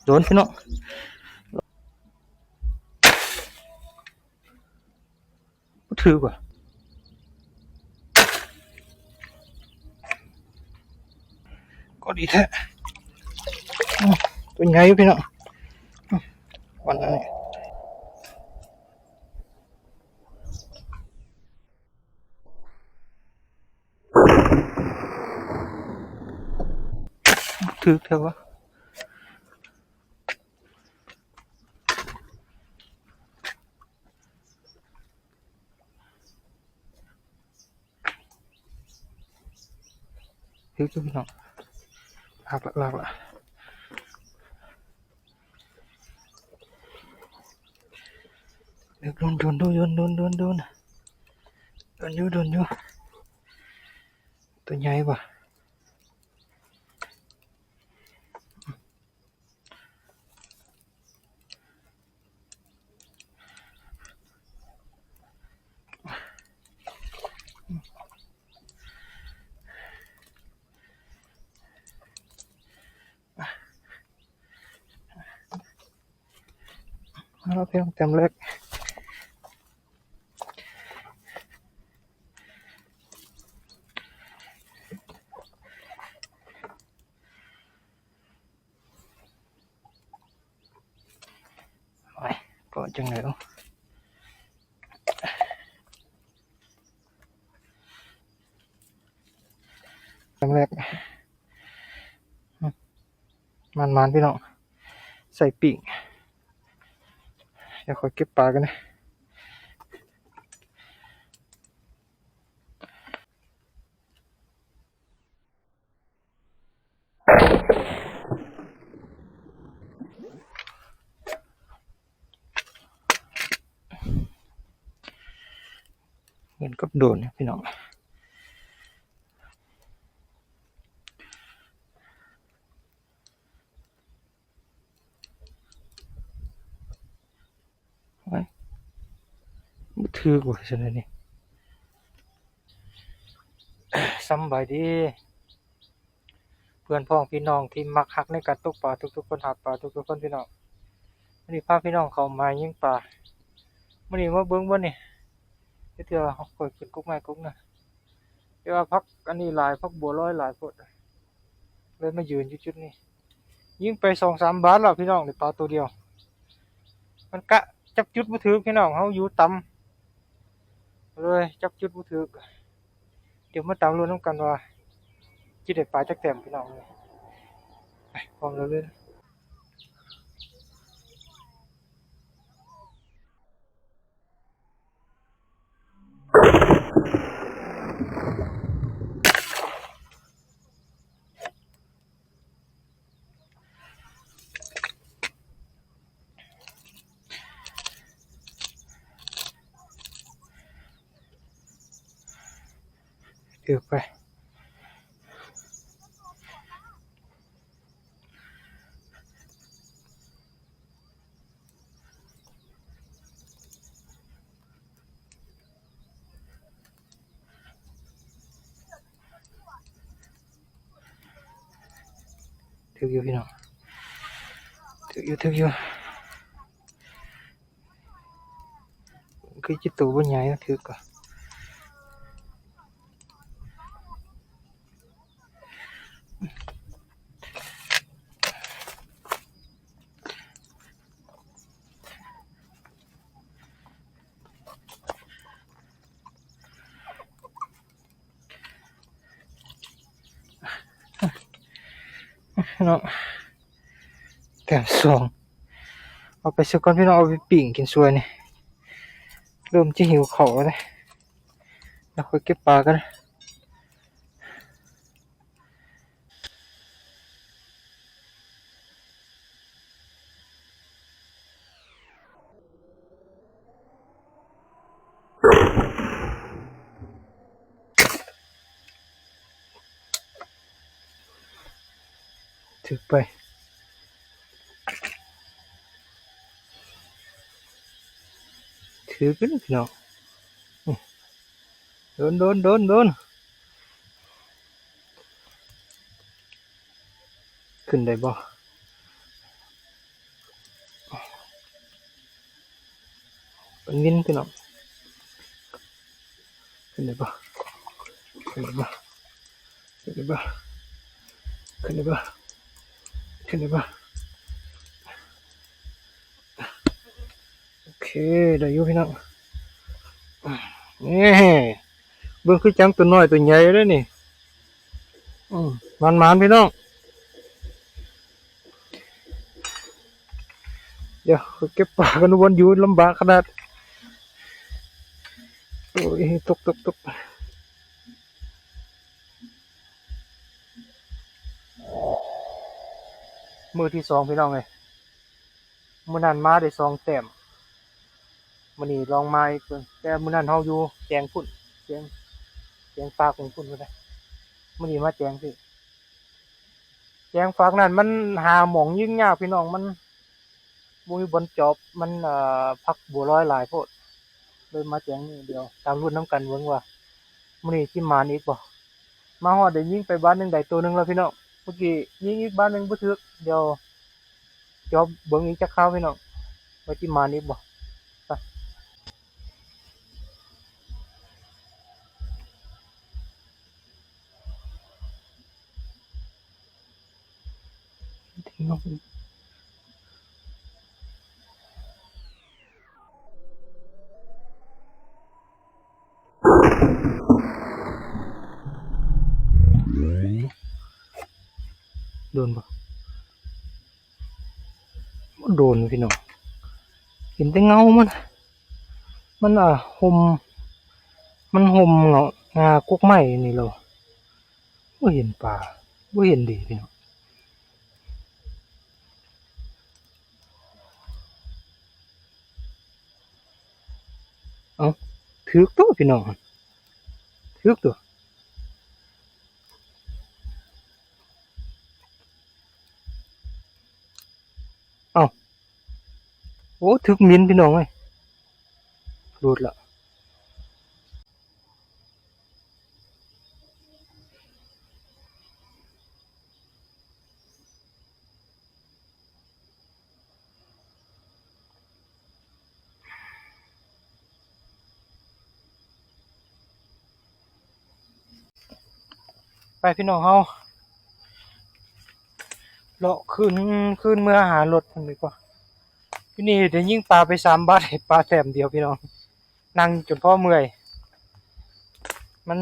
ໂດນພີ່ນ້ອງ ບໍ່ຖືກວ່າ ກໍດີແທ້ ອືມ ຕົວໃຫຍ່ຢູ່ພີ່ນ້ອງ ອືມ ວັນອັນນີ້ ຖືກແທ້ວະ ຖືກຢູ່ພີ່ນ້ອງ ລາກລະ ລາກລະ ເລິກ ດົນ ດົນ ດົນ ດົນ ດົນ ດົນ ດົນ ດົນຢູ່ ດົນຢູ່ ຕົວໃຫຍ່ບໍ່? ມາແລ້ວພີ່ນ້ອງ ແຕ້ມແລກ ໂອ້ຍ ກໍຈັ່ງໃດເນາະ ຄັ້ງແລກ ໝານໆ ພີ່ນ້ອງ ໃສ່ປີ້ງ ດຽວຂ້ອຍເກັບປາກ່ອນເດີ. ເໝືອນກັບໂດນເນາະພີ່ນ້ອງ ໂອ້ຍ ບໍ່ຖືກວ່າຊັ້ນນີ້. ສຳບາຍດີ ເພື່ອນພ້ອງພີ່ນ້ອງທີ່ມັກຮັກໃນການຕົກປາທຸກໆຄົນ ຫາປາທຸກໆຄົນພີ່ນ້ອງ. ມື້ນີ້ພາພີ່ນ້ອງເຂົ້າມາຍິງປາ ມື້ນີ້ມາເບິ່ງບໍ່ນີ້ ເຮັດເທື່ອຂ້ອຍຂຶ້ນກົກໄມ້ກົກນາ ແຕ່ວ່າຜັກອັນນີ້ຫຼາຍ ຜັກບົວລອຍຫຼາຍໂພດ ເລີຍມາຢືນຢູ່ຈຸດນີ້. ຍິງໄປສອງສາມບາດແລ້ວພີ່ນ້ອງ ໄດ້ປາໂຕດຽວ ມັນກະຈັບຈຸດບໍ່ຖືກພີ່ນ້ອງ ເຮົາຢູ່ຕ່ຳ ເລີຍຈັບຈຸດບໍ່ຖືກ. ດຽວມາຕາມລຸ້ນນຳກັນວ່າ ຊິໄດ້ປາຈັກແຕ້ມພີ່ນ້ອງເອີຍ ໄປ ພ້ອມແລ້ວເລີຍ. ຖືກໄປ. ຖືກຢູ່ພີ່ນ້ອງ ຖືກຢູ່ ຖືກຢູ່ ຄືຊິໂຕບໍ່ໃຫຍ່ນະ ຖືກກໍ ເນາະ ແຕ້ມສອງ ເອົາໄປຊະກ່ອນພີ່ນ້ອງ ເອົາໄປປີ້ງກິນຊ່ວຍນີ້ ເລີ່ມຈະຫິວເຂົ້າແລ້ວ ແລ້ວຄ່ອຍເກັບປາກັນ. ຖືກໄປ ຖືກຢູ່ນີ້ພີ່ນ້ອງ ໂດນ ໂດນ ໂດນ ໂດນ. ຂຶ້ນໄດ້ບໍ່? ເປັນວິນພີ່ນ້ອງ ຂຶ້ນໄດ້ບໍ່ ຂຶ້ນໄດ້ບໍ່ ຂຶ້ນໄດ້ບໍ່ ຂຶ້ນໄດ້ບໍ່ ຂຶ້ນໄດ້ບໍ່? ໂອເຄ ໄດ້ຢູ່ພີ່ນ້ອງ ນີ້ ເບິ່ງຄືຈັ່ງໂຕນ້ອຍໂຕໃຫຍ່ເດ້ນີ້ ອືມ ໝານໆ ພີ່ນ້ອງ ດຽວເກັບປາກັນ ວັນຢູ່ລຳບາກຂະໜາດ ໂອ້ຍ ຕົກ ຕົກ ຕົກ ມື້ທີສອງ ພີ່ນ້ອງເອີຍ ມື້ນັ້ນມາໄດ້ສອງແຕ້ມ ມື້ນີ້ລອງມາອີກເບິ່ງ ແຕ່ມື້ນັ້ນເຮົາຢູ່ແຈງພຸ້ນ ແຈງ ແຈງຟາກຂອງພຸ້ນພຸ້ນນະ ມື້ນີ້ມາແຈງພີ້ ແຈງຟາກນັ້ນມັນຫາໝ່ອງຍິງຍາກພີ່ນ້ອງ ມັນບໍ່ມີບ່ອນຈອບ ມັນ ເອີ ຜັກບົວລອຍຫຼາຍໂພດ ເລີຍມາແຈງນີ້ ດຽວຕາມລຸ້ນນຳກັນເບິ່ງວ່າ ມື້ນີ້ຊິໝານອີກບໍ່? ມາຮອດໄດ້ຍິງໄປບາດໜຶ່ງໄດ້ໂຕໜຶ່ງແລ້ວພີ່ນ້ອງ ເມື່ອກີ້ຍິງອີກບາດໜຶ່ງບໍ່ຖືກ ດຽວຈອບເບິ່ງອີກຈັກຄາວພີ່ນ້ອງ ວ່າຊິໝານອີກບໍ່? ໄປ ໂດນບໍ່? ບໍ່ໂດນພີ່ນ້ອງ ເຫັນແຕ່ເງົາມັນ ມັນ ອ່າ ຫົ່ມ ມັນຫົ່ມເຫງົ້າ ອ່າ ກົກໄມ້ນີ້ແລ້ວ ບໍ່ເຫັນປາ ບໍ່ເຫັນດີພີ່ນ້ອງ. ເອົ້າ ຖືກຕົວະພີ່ນ້ອງ ຖືກຕົວະ ເອົ້າ ໂອ້ ຖືກມິນພີ່ນ້ອງເອີຍ ຫຼຸດລະ. ໄປພີ່ນ້ອງເຮົາ ເລາະຄືນ ຄືນເມືອຫາລົດພຸ້ນດີກວ່າ. ຢູ່ນີ້ໄດ້ຍິງປາໄປສາມບາດ ໄດ້ປາແຕ້ມດຽວພີ່ນ້ອງ. ນັ່ງຈົນພໍເມື່ອຍ ມັນ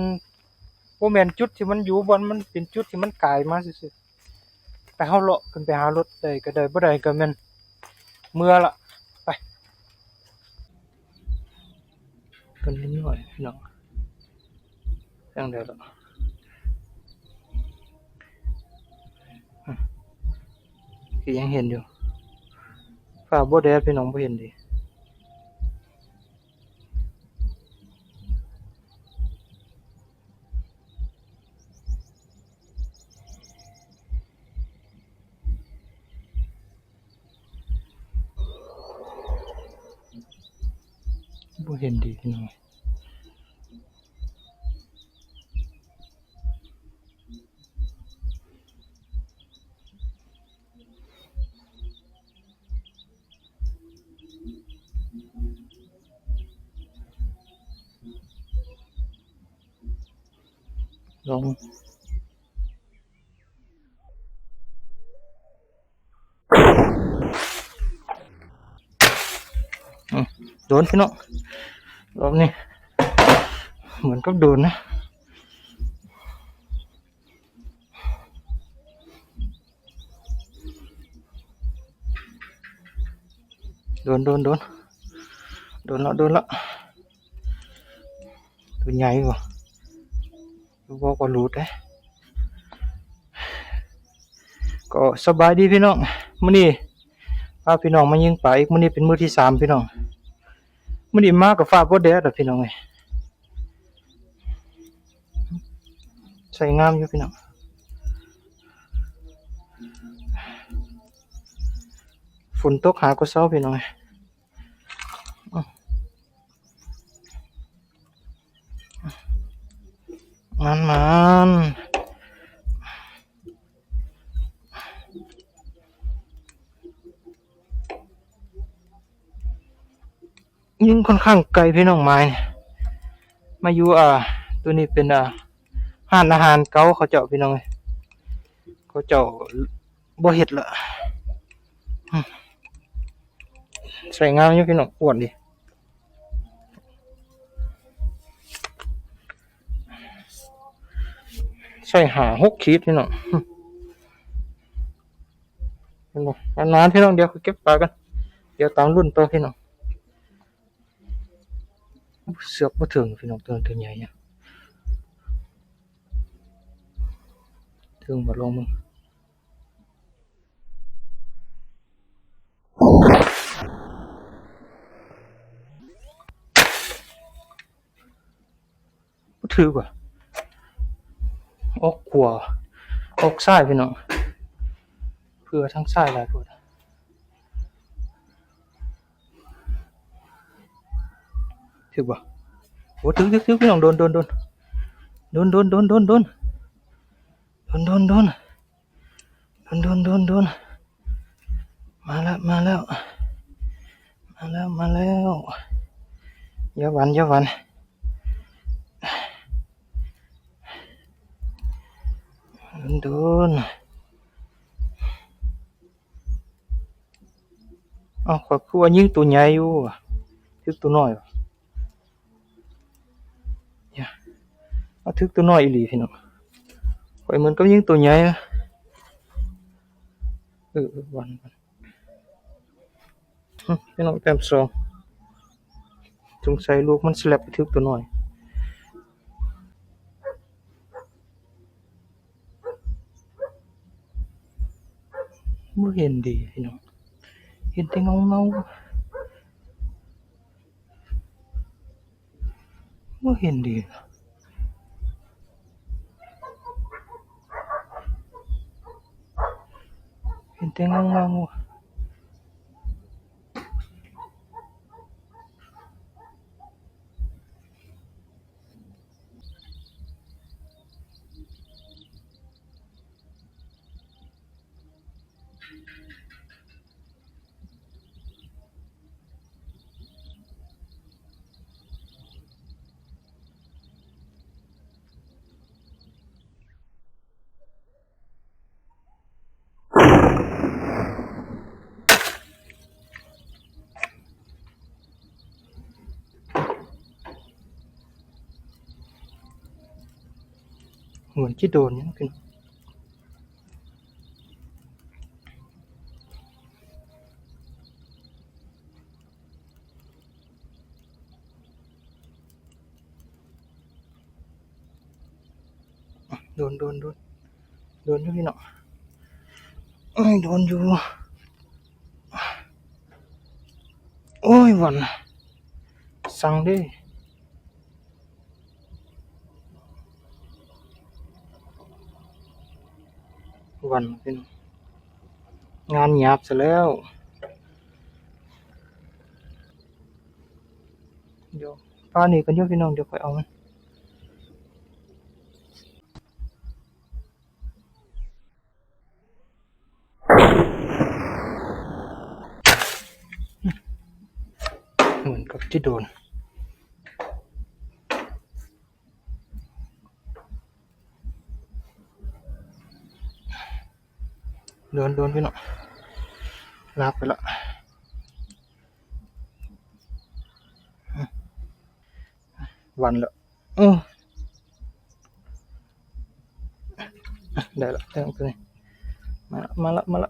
ບໍ່ແມ່ນຈຸດທີ່ມັນຢູ່ ບ່ອນມັນເປັນຈຸດທີ່ມັນກາຍມາຊື່ໆ. ໄປ ເຮົາເລາະຂຶ້ນໄປຫາລົດ ໄດ້ກໍໄດ້ ບໍ່ໄດ້ກໍແມ່ນເມືອລະ ໄປ. ເພິ່ນເລັກນ້ອຍພີ່ນ້ອງ ຈັ່ງໃດລະ ຄືຍັງເຫັນຢູ່ ຟ້າບໍ່ແດດພີ່ນ້ອງ ບໍ່ເຫັນດີ. ບໍ່ເຫັນດີພີ່ນ້ອງ. ລອງ ອືມ ໂດນພີ່ນ້ອງ ລອບນີ້ເໝືອນກັບໂດນນະ. ໂດນ ໂດນ ໂດນ ໂດນລະ ໂດນລະ ໂຕໃຫຍ່ບໍ່ ບໍ່ກໍຫຼຸດເດ້. ກໍສະບາຍດີພີ່ນ້ອງ ມື້ນີ້ພາພີ່ນ້ອງມາຍິງປາອີກ ມື້ນີ້ເປັນມື້ທີສາມພີ່ນ້ອງ. ມື້ນີ້ມາກໍຟ້າບໍ່ແດດດອກພີ່ນ້ອງເອີຍ ໃຊ້ງາມຢູ່ພີ່ນ້ອງ ຝົນຕົກຫາກໍເຊົາພີ່ນ້ອງເອີຍ. ມັນໆ. ຍິງຂ້ອນຂ້າງໄກພີ່ນ້ອງ ໝາຍນີ້ ມາຢູ່ ອ່າ ໂຕນີ້ເປັນ ອ່າ ຮ້ານອາຫານເກົ່າເຂົາເຈົ້າພີ່ນ້ອງເອີຍ ເຂົາເຈົ້າບໍ່ເຮັດລະ. ອືມ ໃຊ້ງາມຢູ່ພີ່ນ້ອງ ອ້ວນດີ ໃຊ້ຫ້າຫົກຂີດພີ່ນ້ອງ. ອືມ ເຫັນບໍ່ ນານໆ ພີ່ນ້ອງ ດຽວຂ້ອຍເກັບປາກ່ອນ ດຽວຕາມລຸ້ນຕໍ່ພີ່ນ້ອງ. ເຊືອກບໍ່ເຖິງພີ່ນ້ອງ ໂຕນັ້ນໂຕໃຫຍ່ ເຖິງບໍ່ ລອງເບິ່ງ ບໍ່ຖືກວ່າ ອອກຂວາ ອອກຊ້າຍພີ່ນ້ອງ ເພື່ອທາງຊ້າຍຫຼາຍໂພດ. ຖືກບໍ່? ໂອ້ ຖືກ ຖືກ ຖືກ ພີ່ນ້ອງ ໂດນ ໂດນ ໂດນ ໂດນ ໂດນ ໂດນ ໂດນ ໂດນ ໂດນ ໂດນ ໂດນ ໂດນ ມາແລ້ວ ມາແລ້ວ ມາແລ້ວ ມາແລ້ວ ຢ່າຫວັ່ນ ຢ່າຫວັ່ນ ໂດນ ໂດນ. ເອົ້າ ຂ້ອຍຄືວ່າຍິງໂຕໃຫຍ່ຢູ່ ຖືກໂຕນ້ອຍຫວາ ເອົາ ຖືກໂຕນ້ອຍອີ່ຫຼີພີ່ນ້ອງ ຂ້ອຍເໝືອນກັບຍິງໂຕໃຫຍ່ ເອີ ວັນ ວັນ ອືມ ພີ່ນ້ອງ ແຕ້ມສອງ ສົງໄສລູກມັນສະແລັບໄປຖືກໂຕນ້ອຍ ບໍ່ເຫັນດີພີ່ນ້ອງ ເຫັນແຕ່ເງົາໆ. ບໍ່ເຫັນດີ ເຫັນແຕ່ເງົາໆ. ເໝືອນຊິໂດນຫຍັງຂຶ້ນ ໂດນ ໂດນ ໂດນ ໂດນຢູ່ພີ່ນ້ອງ ໂອ້ຍ ໂດນຢູ່ ໂອ້ຍ ວັນ ສັ່ງເດ້ ວັນ ເປັນງານຫຍາບຊະແລ້ວ. ດຽວປານີ້ກ່ອນເດີພີ່ນ້ອງ ດຽວຂ້ອຍເອົາມັນ ເໝືອນກັບຊິໂດນ ໂດນ ໂດນ ພີ່ນ້ອງ ລາກໄປລະ ວັນລະ ເອີ ໄດ້ລະ ໄດ້ລະ ໂຕນີ້ ມາລະ ມາລະ ມາລະ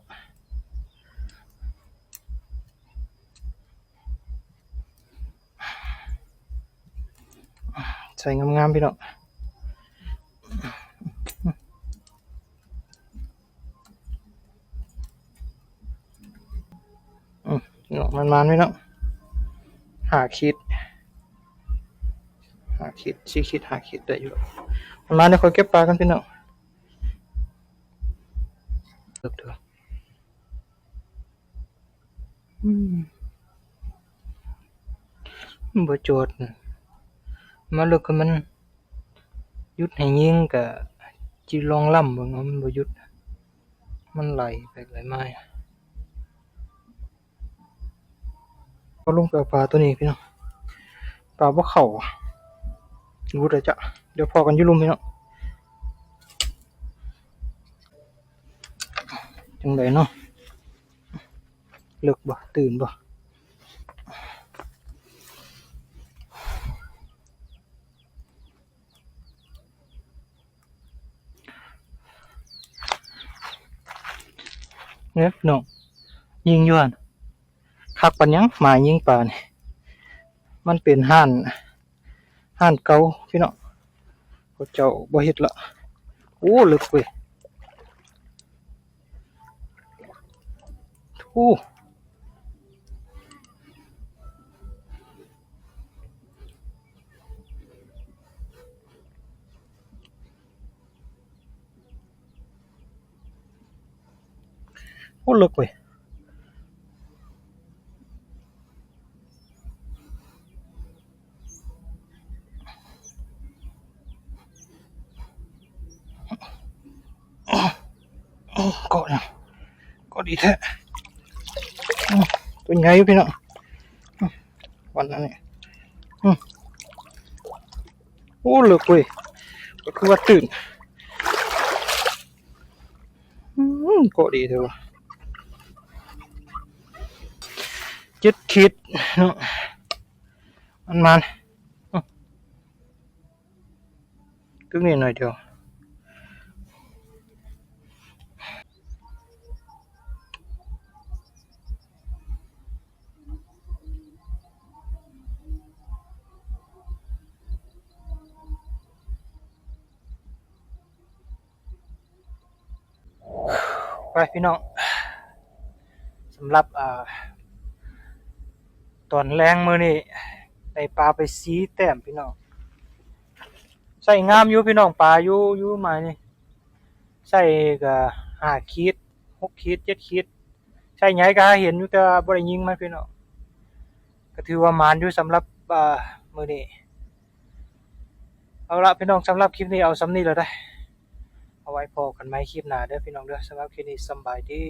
ໃສ່ງາມໆ ພີ່ນ້ອງ ອືມ ພີ່ນ້ອງ ມັນມານ ພີ່ນ້ອງ ຫ້າຂີດ ຫ້າຂີດ ສີ່ຂີດ ຫ້າຂີດ ໄດ້ຢູ່ ມັນມານ ດຽວຂ້ອຍເກັບປາກ່ອນ ພີ່ນ້ອງ ເອີ ອືມ ມັນບໍ່ຈອດນະ ມາເລີກ ຄັນມັນຢຸດໃຫ້ຍິງກະຊິລອງລຳເບິ່ງ ມັນບໍ່ຢຸດ ມັນໄຫຼໄປໄຫຼມາ ກໍລົງໄປເອົາປາໂຕນີ້ພີ່ນ້ອງ ປາບໍ່ເຂົ້າ ຫຼຸດແລ້ວຈ້ະ. ດຽວພໍ້ກັນຢູ່ລຸ່ມພີ່ນ້ອງ. ຈັ່ງໃດເນາະ? ເລິກບໍ່? ຕື່ນບໍ່? ເອີ ນ້ອງຍິງຢູ່ຫັ້ນ ຄັກປານຫຍັງ ໝາຍຍິງປານີ້. ມັນເປັນຮ້ານ ຮ້ານເກົ່າພີ່ນ້ອງ ເຂົາເຈົ້າບໍ່ເຮັດລະ. ໂອ້ ເລິກເວີຍ. ໂອ້ ໂອ້ ເລິກເວີຍ. ເກາະຫຍັງ ເກາະດີແທ້. ໂຕໃຫຍ່ຢູ່ພີ່ນ້ອງ ວັນອັນນີ້. ໂອ້ ເລິກເວີຍ ກໍຄືວ່າຕື່ນ. ເກາະດີແທ້ວ່າ ເຈັດຂີດເນາະ ມັນມານ. ຕຶກນີ້ໜ້ອຍດຽວ. ໄປພີ່ນ້ອງ ສຳລັບ ອ່າ ຕອນແລງມື້ນີ້ ໄດ້ປາໄປສີ່ແຕ້ມພີ່ນ້ອງ. ໄຊງາມຢູ່ພີ່ນ້ອງ ປາຢູ່ ຢູ່ໝາຍນີ້ ໄຊກໍຫ້າຂີດ ຫົກຂີດ ເຈັດຂີດ. ໄຊໃຫຍ່ກໍຫາເຫັນຢູ່ ແຕ່ວ່າບໍ່ໄດ້ຍິງມັນພີ່ນ້ອງ. ກໍຖືວ່າໝານຢູ່ສຳລັບ ອ່າ ມື້ນີ້. ເອົາລະພີ່ນ້ອງ ສຳລັບຄລິບນີ້ເອົາສ່ຳນີ້ລະເດີ້. ເອົາໄວ້ພໍ້ກັນໃໝ່ຄລິບໜ້າເດີ້ພີ່ນ້ອງເດີ້. ສຳລັບຄລິບນີ້ສຳບາຍດີ.